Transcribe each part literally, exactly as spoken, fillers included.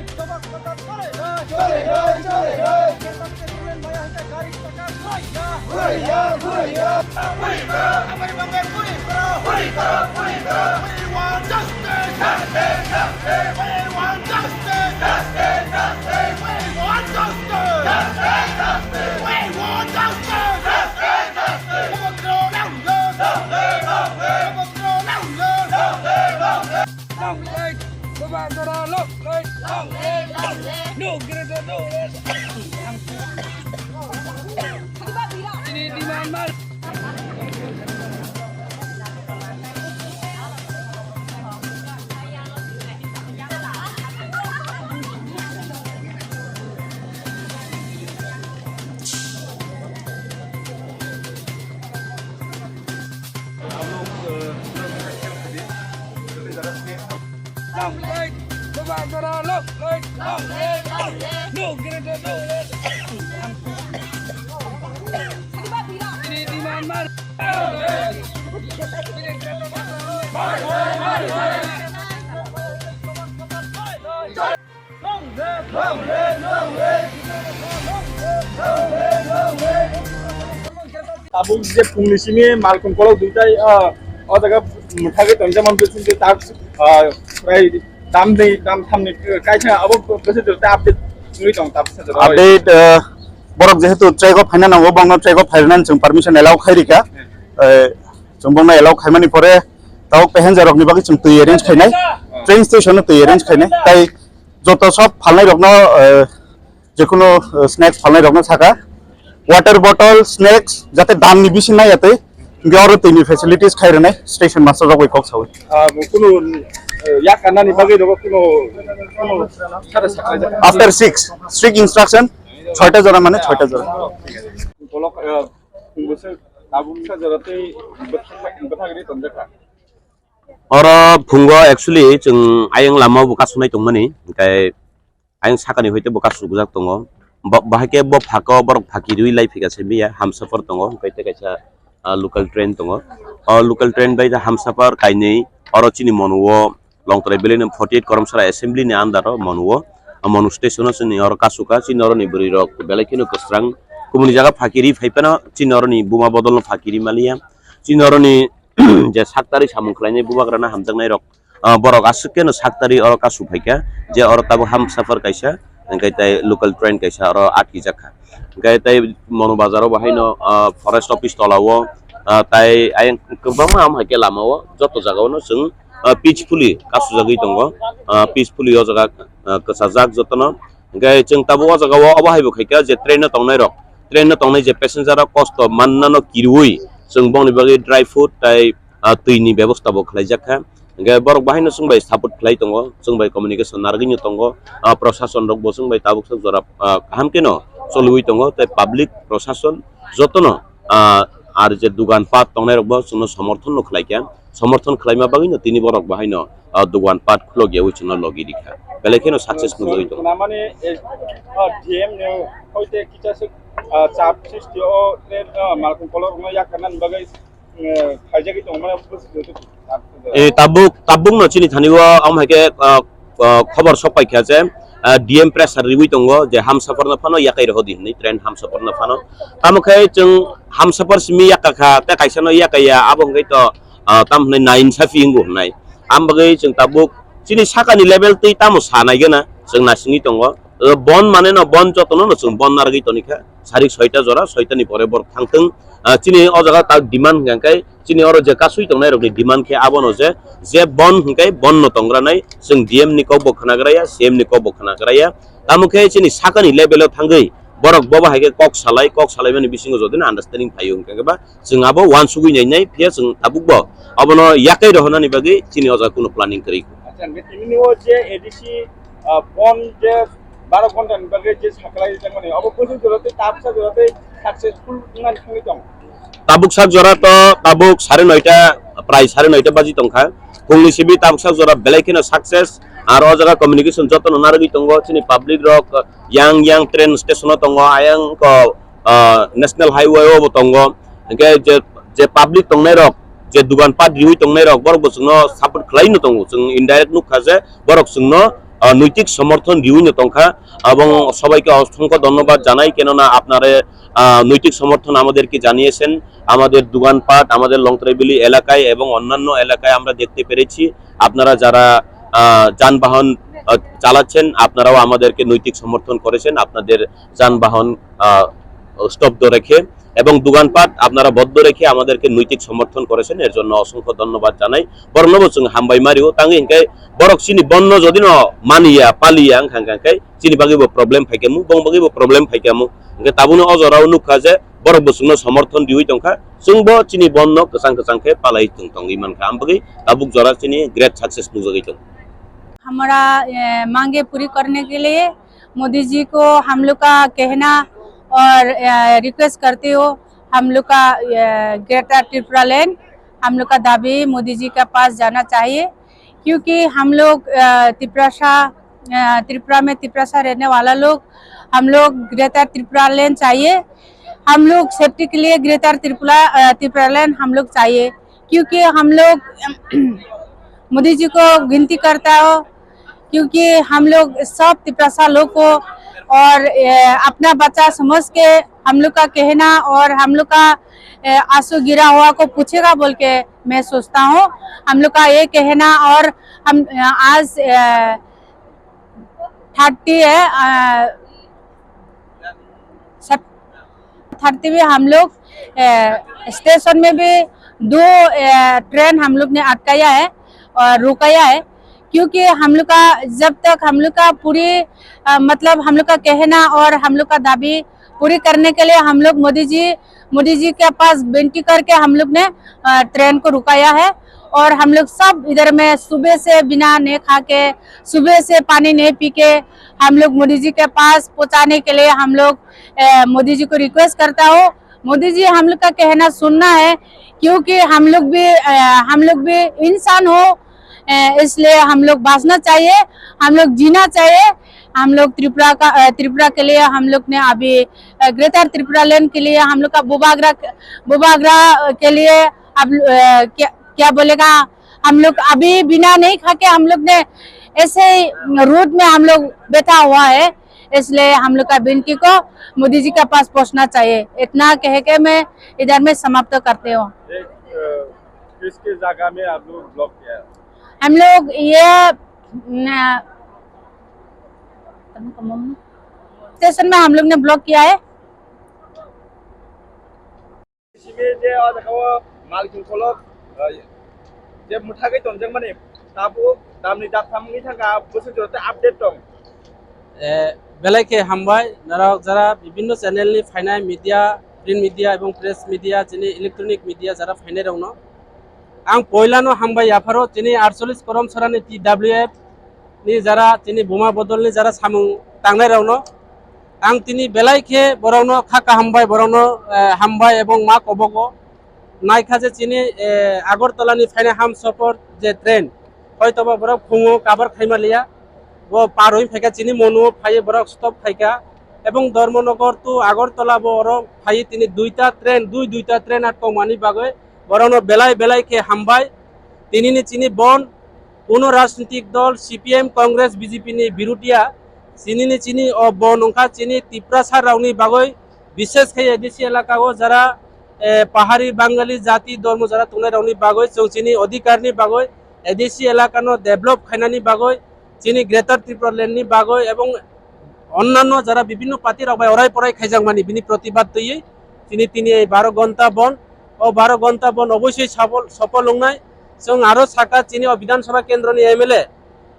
Long live Bubagra, long live, long live, long live. No greater, no less. Ini demand mar. Long live Bubagra, long live, long live, long live. No greater, no less. Ini demand mar. Tabuk je phungni simi malkhung kolok duitai, ah, o jaga mwthagwi tongjamani bising je tak, ah, prai dam dei, dam thamni kaisa abo bwswk jora update wngwi tong tabuk sajora. Update, ah, borok jehetu track o phaina nango, bongno track o phairwnani chwng permission allow khai rikha. Eh, chwng bongno allow khaimani pore tabuk passenger rokni bagwi chwng twi arrange khainai, train station o twi arrange khainai. Tai joto sob phalnai rokno, eh, jekunu, eh, snacks phalnai rokno saka, water bottle, snacks, jate damni bisi nai atwi, hingke oro twini facilities khai rwnai station master rok bai kok sawi. Ah, kunu, eh, yak kanani bagwi rok kunu, kunu sara saklai jak. After six, strict instruction, soita jora mane soita jora. Bolok, eh, bwswk tabuk sa jora tei bwthak, bwthak ri tonjak kha. Oro phungo actually chwng ayang lama bo kasunai tongmani, hingke ayang sakani hoite bo kasukjak tongo. Bo, bahai khe bo phako borok phaki rwi lai phika se mia, Hamsapar tongo, hingke tei kaisa, ah, local train tongo. O local train bai Hamsapar kainwi oro chini Monu o Longtrai Valley ni forty eight Koromsara Assembly ni under o Monu o, Monu station o chini oro kasuka, chini oro ni bwrwi rok belai kheno kwsrang. Kubuni jaga phaki rwi phai phano chini oro ni buma bodol no phaki rwi maliya. Chini oro ni je sak tari samung khlainai bubagrano hamjaknai rok, ah, borok aswk khe no sak tari oro kasu phaikha, je oro tabuk Hamsapar kaisa, hingke tei local train kaisa oro atkijak kha. Hingke tei Monu bazar o bo haino, ah, forest office tola o, ah, tai ayang kwbangma ham hai khe lama o joto jaga o no chwng, ah, peacefully kasujagwi tongo, ah, peacefully o jaga, ah, kwchajak jotono. Hingke chwng tabuk o jaga o obo hai bo khaikha je train o tongnai rok, train o tongnai je passenger rok kosto manna no kiriwi chwng bongni bagwi dry food tai, ah, twi ni bebosta bo khlaijak kha. Hingke borok bahai no chwng bai support khlai tongo, chwng bai communication narwgwi no tongo, ah, prosason rok bo chwng bai tabuk sak jora, ah, kaham khe no choliwi tongo tei public prosason joto no, ah, ar je dugan pat tongnai rok bo chwng no somorthon no khlai kha, somorthon khlaima bagwi no tini borok bahai no ah, dugan pat khulok yaui chwngno logi rikha. Belai kheno success nugwi tongo. Namani, eh, ah, D M ni hoite kisa se, ah, chap sristi o, eh, ah, malkhung kolok rokno yakarnani bagwi, eh, khaijagwi tongo mane. Eh, tabuk, tabuk no chini thani o, am hai khe, ah, ah, khobor sok paikha je, ah, D M pressure riwi tongo je Hamsapar no phano yakai rohodi hinwi, train Hamsapar no phano. Tamo khe chwng Hamsapar simi yakakha, tei kaisa no yakaya, abo hwnkhe to, ah, tam hwnwi nainsafi wngo hwnwi. Am bagwi chwng tabuk chini sakani level twi tamo sa nai gana chwng nasingwi tongo. O bon mane no bon jotono no chwng bon narwgwi tonikha. Sarik soita jora, soita ni pore borok thangthwng. Ah, chini o jaga tak demand hwnkha khe chini oro je kasui tongnai rokni demand khe abono je, je bon hwnkhe bon no tongranai chwng D M ni kok bo khwnagraya, C M ni kok bo khwnagraya. Tamo khe chini sakani level o thangwi borok bobo hai khe kok salai, kok salaimani bisingo jodi no understanding phaio hwnkha khe ba chwng abo uansugwi nainai, phiya chwng tabukbo abono yakai rohornani bagwi chini o jaga kunu planning kwrwi. Acha, hwnkhe tini o je A D C, ah, bon je baro ghonta ni bagwi je saklai jakmani, abo bwswk jora tei tabuksa jora tei successful wngnani thangwi tong? Tabuksa jora to tabuk sare noita, prai sare noita baji tongkha. Phungni simi tabuksa jora belai kheno success. Aro o jaga communication jotono narwgwi tongo, chini public rok yang yang train station o tongo, ayang ko, ah, national highway o bo tongo. Hingke je, je public tongnai rok, je dugan pat riwi tongnai rok, borok bo chwngno support khlai no tongo. Chwng indirect nukha je borok chwngno, আহ, নৈতিক সমর্থন দিউইনো তংখা এবং সবাইকে অসংখ্য ধন্যবাদ জানাই, কেননা আপনারা, আহ, নৈতিক সমর্থন আমাদেরকে জানিয়েছেন। আমাদের দোকানপাট, আমাদের লংত্রাইবিলি এলাকায় এবং অন্যান্য এলাকায় আমরা দেখতে পেরেছি, আপনারা যারা, আহ, যানবাহন, আহ, চালাচ্ছেন, আপনারাও আমাদেরকে নৈতিক সমর্থন করেছেন। আপনাদের যানবাহন, আহ, স্তব্ধ রেখে এবং দোকানপাট আপনারা বন্ধ রেখে আমাদেরকে নৈতিক সমর্থন করেছেন, এর জন্য অসংখ্য ধন্যবাদ জানাই। Borokno bo chwng hambai mario, tangwi hinkhe borok chini bonno jodi no maniya, paliya wngkha, wngkha khe chini bagwi bo problem phaikha mu, bong bagwi bo problem phaikha mu. Hinkhe tabukno o jorao nukha je borok bo chwngno somorthon riwi tongkha, chwngbo chini bonno kwchang kwchang khe palai tong tongwi mankha, am bagwi tabuk jora chini great success nukjagwi tongo. हमारा, ए, मांगे पूरी करने के लिए मोदी जी को हम लोग का कहना और, अ, रिक्वेस्ट करते हो, हम लोग का, अ, ग्रेटर त्रिपुरा लैंड, हम लोग का दाबी मोदी जी के पास जाना चाहिए, क्योंकि हम लोग, अ, तिपरासा, अ, त्रिपुरा में तिपरासा रहने वाला लोग, हम लोग ग्रेटर त्रिपुरा लैंड चाहिए। हम लोग सेफ्टी के लिए ग्रेटर त्रिपुरा, अ, त्रिपुरा लैंड हम लोग चाहिए, क्योंकि हम लोग मोदी जी को विनती करता हो, क्योंकि हम लोग सब तिपरासा लोग को और, अ, अपना बच्चा समझ के हम लोग का कहना और हम लोग का, अ, आंसू गिरा हुआ को पूछेगा बोल के मैं सोचता हूँ। हम लोग का ये कहना और हम, अ, आज, अ, थर्टी है, अ, सत-, थर्टी में हम लोग, अ, स्टेशन में भी दो, अ, ट्रेन हम लोग ने अटकाया है और रुकाया है, क्योंकि हम लोग का, जब तक हम लोग का पूरी, अ, मतलब हम लोग का कहना और हम लोग का दाबी पूरी करने के लिए हम लोग मोदी जी मोदी जी के पास विनती करके हम लोग ने, अ, ट्रेन को रुकाया है और हम लोग सब इधर में सुबह से बिना नहीं खा के, सुबह से पानी नहीं पी के हम लोग मोदी जी के पास पहुंचाने के लिए हम लोग, अ, मोदी जी को रिक्वेस्ट करता हूँ। मोदी जी हम लोग का कहना सुनना है, क्योंकि हम लोग भी, अ, हम लोग भी इंसान हो, अ, इसलिए हम लोग बांचना चाहिए, हम लोग जीना चाहिए। हम लोग त्रिपुरा का, अ, त्रिपुरा के लिए हम लोग ने अभी, अ, ग्रेटर त्रिपुरा लैंड के लिए हम लोग का बुबागरा, बुबागरा के लिए अब, अ, क्या, क्या बोलेगा, हम लोग अभी बिना नहीं खा के हम लोग ने ऐसे ही रोड में हम लोग बैठा हुआ है, इसलिए हम लोग का विनती को मोदी जी के पास पहुंचना चाहिए। इतना कह के मैं इधर में समाप्त करते हूँ। एक, अ, किसके जगह में आप लोग ब्लॉक किया है? हम लोग ये, न, स्टेशन में हम लोग ने ब्लॉक किया है। Simi je o jaga o mal king kolok, eh, je mwthagwi tonjak mani tabuk damni daktham wngwi thangkha, bwswk jora tei update tong. Eh, belai khe hambai norok jara bibinno channel ni phainai media, print media ebong press media, chini electronic media jara phainai rokno. Ang poilano hambai yapharo chini aatchollish korom sorani T W F ni jara chini buma bodolni jara samung tangnai rokno. Ang tini belai khe borokno kha kaham bai borokno, eh, hambai ebong ma kobogo. Naikha je chini, eh, Agartala ni phainai Hamsapar je train, hoitoba borok phungo kabar khaima liya, bo par oi phaikha chini Monu o phaiwi borok stop khaikha, ebong Dharmanagar to Agartala bo oro phaiwi tini duita train, dui duita train atkokmani bagwi borokno belai belai khe hambai. Tinini chini bon kuno rajnitik dol C P M, Congress, B J P ni birutia, chinini chini o bon wngkha chini Tiprasa rokni bagwi, bishesh khe A D C elaka o jara, eh, pahari Bangali jati dormo jara tongnai rokni bagwi, chwng chini odhikar ni bagwi, A D C elaka no develop khainani bagwi, chini Greater Tripura Land ni bagwi ebong onnanno jara bibinno party rok bai orai porai khaijakmani bini protibad twiwi chini tini ei baro gonta bon, o baro gonta bon oboisoi safol, sofol wngnai. Chwng aro saka chini o Bidhan Sabha kendro ni M L A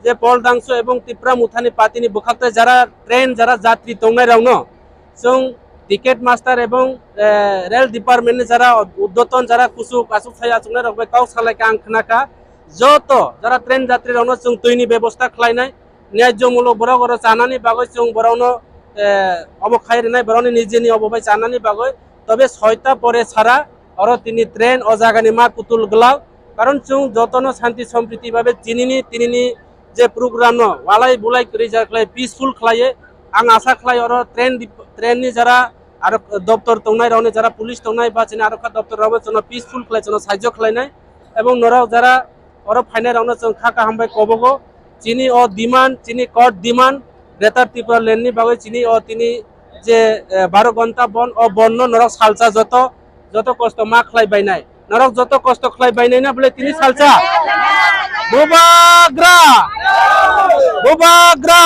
je Paul Dangso ebong Tipra Mothani party ni bwkhak tai jara train jara jatri tongnai rok no chwng ticket master ebong, eh, rail department ni jara uddoton jara kuchuk achuk sai achuknai rok bai kok salai kha ang khna kha. Joto jara train jatri rok no chwng twi ni bebosta khlai nai. Nyajomulok borok oro chanani bagwi chwng borokno, eh, obo khai rwnai borokni nijini obo bai chanani bagwi. Tobe soita pore sara oro tini train o jagani ma kutul glak. Karon chwng jotono shanti sompriti babe chinini tinini je program no walai bulai kwrwi ja khlai peaceful khlaiwi. Ang asa khlai oro train dip-, train ni jara aro doptor tongnai rokni jara police tongnai ba chini aro kha doptor rokbo chwngno peaceful khlai chwngno sahajyo khlainai. Ebong norok jara oro phainai rokno chwng kha kaham bai kobogo. chini o demand, chini court demand, Greater Tipraland ni bagwi chini o tini je, eh, baro gonta bon, o bon no norok salsa joto, joto kosto ma khlai bainai. Norok joto kosto khlai bainai na bole tini salsa. Bubagra! Bubagra!